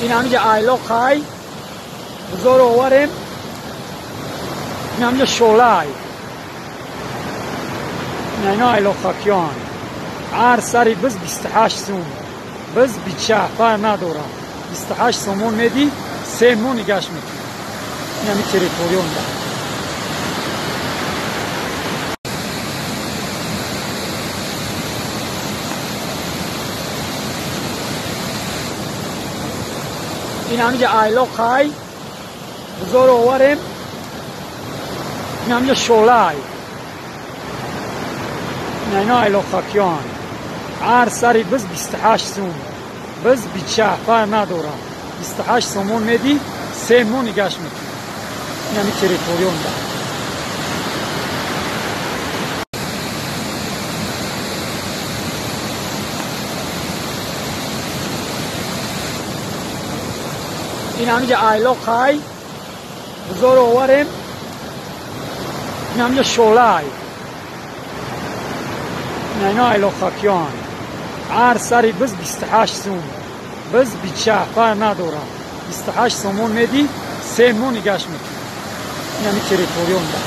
Ин ҳамиҷа айлоқай, бузоро оварем. Ин ҳамиҷа шолай. Ина айлоқакён. Ҳар сари биз 28 сум. Биз бича фарқ надорам. 28 сомон медӣ, 3 моҳ нигаш мекунӣ. Ин ҳами территорионда. Ин ҳамиҷа айлоқай, бузоро оварем. Ин ҳамиҷа шолай. Ина айлоқакён. Ҳар сари биз 28 сум. Биз бича фарқ надорам. 28 сомон медӣ, 3 моҳ нигаш мекунӣ. Ин ҳами территорионда. Ин ҳамиҷа айлоқай, бузоро оварем. Ин ҳамиҷа шолай. Ина айлоқакён. Ҳар сари биз 28 сум. Биз бича фарқ надорам. 28 сомон медӣ, 3 моҳ нигаш мекунӣ. Ин ҳами территорионда.